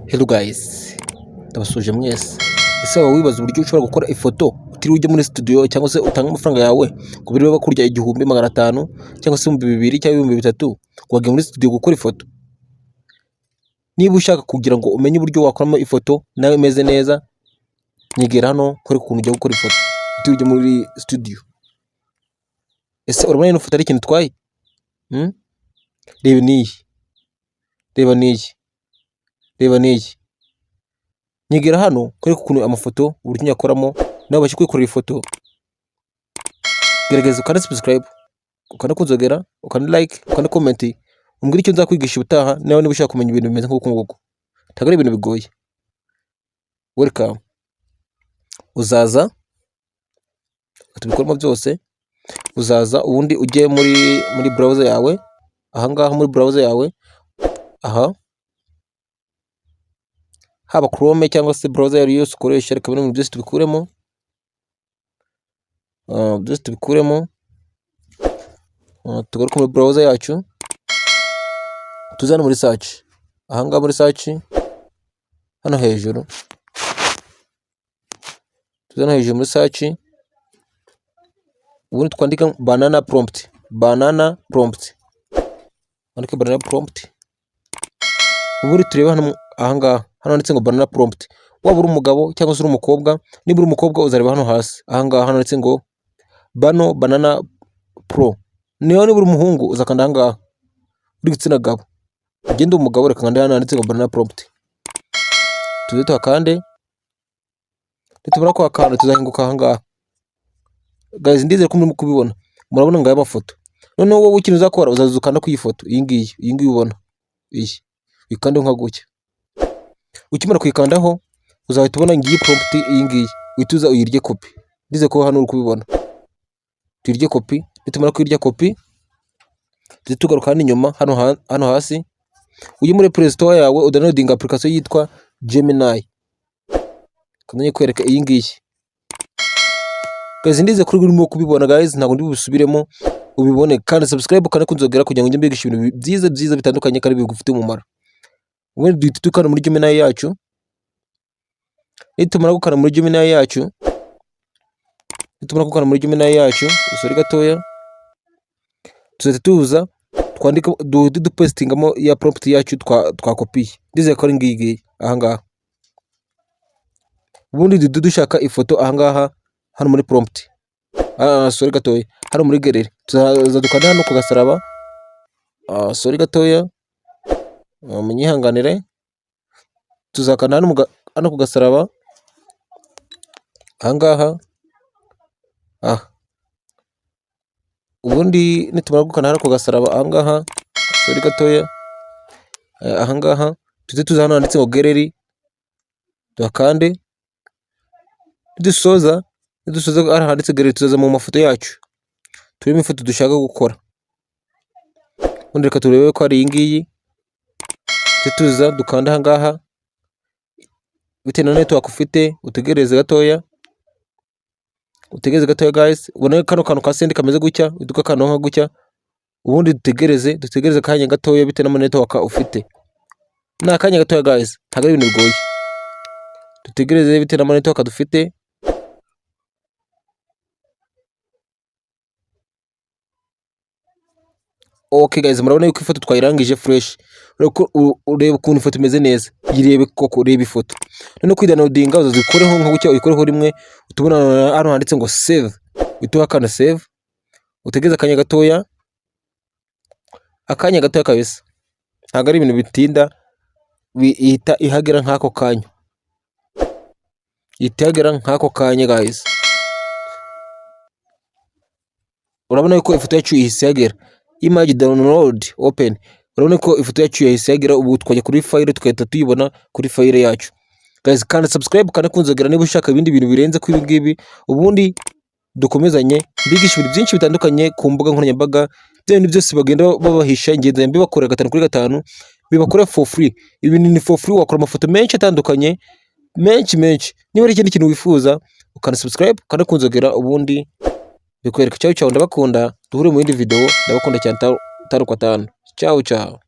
Hello guys, ndabasuhuje mwese. Ese waba wibaza uburyo ushobora gukora ifoto utiriwe ujya muri studio, cyangwa se utange amafaranga yawe ku buryo bakurya 1500 cyangwa se 2000 cyangwa 3000 ngo wajya muri studio gukora ifoto? Niba ushaka kugira ngo umenye uburyo wakoramo ifoto nawe imeze neza, nyegera hano nkwereke ukuntu ujya gukora ifoto utiriwe ujya muri studio. Ese urabona ino foto ari ikintu itwaye? Hmm? Reba n'iyi, reba n'iyi, reba n'iyi. Nyegera hano nkwereke ukuntu amafoto uburyo nyakoramo nawe ubashe kwikorera ifoto. Gerageza ukande subscribe, ukande kunzogera, ukande like, ukande comment, umbwire icyo nzakwigisha ubutaha nawe niba ushaka kumenya ibintu bimeze nk'uku nguku. Ntabwo ari ibintu bigoye. Welcome. Uzaza tubikoremo byose, uzaza ubundi ujye muri browser yawe, aha ngaha muri browser yawe, aha haba Chrome cyangwa se browser iyo yose ukoresha, reka bino bintu byose tubikuremo, byose tubikuremo, tugaruke muri browser yacu, tuze hano muri search, aha ngaha muri search, hano hejuru, tuze hano hejuru muri search, ubundi twandike banana prompt, banana prompt, twandike banana prompt, ubundi turebe hano aha ngaha, hano handitse ngo banana prompt. Waba uri umugabo cyangwa se uri umukobwa, niba uri umukobwa uzareba hano hasi, aha ngaha hano handitse ngo bano banana pro. Niba uri umuhungu uzakanda aha ngaha, uri igitsina gabo. Ugende umugabo, reka nkande hano handitse ngo banana prompt. Tuze tuhakande, nitumara kuhakanda tuzahinguka aha ngaha. Guys, ndizere ko murimo kubibona. Murabona ngaya mafoto. Noneho wowe ikintu uzakora, uzaza ukanda ku iyi foto, iyi ngiyi, iyi ngiyi ubona. Iyi. Uyikandeho nka gutya. Ukimara kuyikandaho, uzahita ubona ngiyi prompt, iyi ngiyi. Uhita uza uyirye copy. Ndizere ko hano uri kubibona. Tuyirye copy, nitumara kuyirya copy, tuze tugaruka hano inyuma, hano hasi, ujye muri Play Store yawe udownloading application yitwa Gemini. Kamenye kwereka iyi ngiyi. Guys, ndizere ko urimo kubibona guys, ntabwo ndi bubisubiremo, ubibone. Kandi subscribe, kandi kunzogera kugira ngo njye mbigishe ibintu byiza byiza bitandukanye kandi bigufitiye umumaro. Ubundi duhita dukanda muri Gemini yacu. Nitumara gukanda muri Gemini yacu, nitumara gukanda muri Gemini yacu, sorry gatoya, tuzahita tuza twandike, duhite dupastingamo ya prompt yacu twakopiye. Ndizere ko ari ngiyi ngiyi aha ngaha. Ubundi duhite dushaka ifoto aha ngaha hano muri prompt. Ah, sorry gatoya, hano muri gallery. Tuzaza dukanda hano ku gasaraba. Ah, sorry gatoya. Ah, munyihanganire. Tuzakanda hano hano ku gasaraba. Aha ngaha. Ah. Ubundi nitumara gukanda hano ku gasaraba aha ngaha, sorry gatoya. Aha ngaha tuze tuza hano handitse ngo gallery, tuhakande. Nidusoza hano handitse gallery, tuzaza mu mafoto yacu, turebe ifoto dushaka gukora. Ubundi reka turebe ko ari iyi ngiyi. Tuze tuza dukanda aha ngaha, bitewe na network ufite, utegereze gatoya, utegereze gatoya guys. Ubone kano kantu ka send kameze gutya, uhita ugakandaho nka gutya. Ubundi dutegereze akanya gatoya bitewe na network ufite. Ni akanya gatoya guys, ntabwo ari ibintu bigoye. Dutegereze bitewe na network dufite. Okay guys, murabona yuko ifoto twayirangije fresh. Ureba ukuntu ifoto imeze neza. Yirebe koko, urebe ifoto. Noneho kwidownloadinga, uzaza uyikoreho nka gutya, uyikoreho rimwe, utubona hano handitse ngo save. Uhita uhakanda save. Utegereze akanya gatoya. Akanya gatoya kabisa. Ntabwo ari ibintu bitinda, ihita ihagera nk'ako kanya. Ihita ihagera nk'ako kanya guys. Urabona yuko ifoto yacu ihise ihagera. Image download open. Urabona ko ifoto yacu yahise ihagera, ubu twajya kuri file tugahita tuyibona kuri file yacu. Guys, kandi subscribe, kandi kunzogera niba ushaka ibindi bintu birenze kuri ibi ngibi. Ubundi dukomezanye mbigisha ibintu byinshi bitandukanye ku mbuga nkoranyambaga, bya bintu byose bagenda babahisha, ngenda mbibakorera 5 kuri 5, bibakorera for free. Ibintu ni for free, wakora amafoto menshi atandukanye, menshi menshi. Niba ari ikindi kintu wifuza, ukanda subscribe, kandi kunzogera, ubundi bikwereka. Ciao ciao, ndabakunda, duhure mu yindi video, ndabakunda cyane 5 kwa 5. Ciao ciao.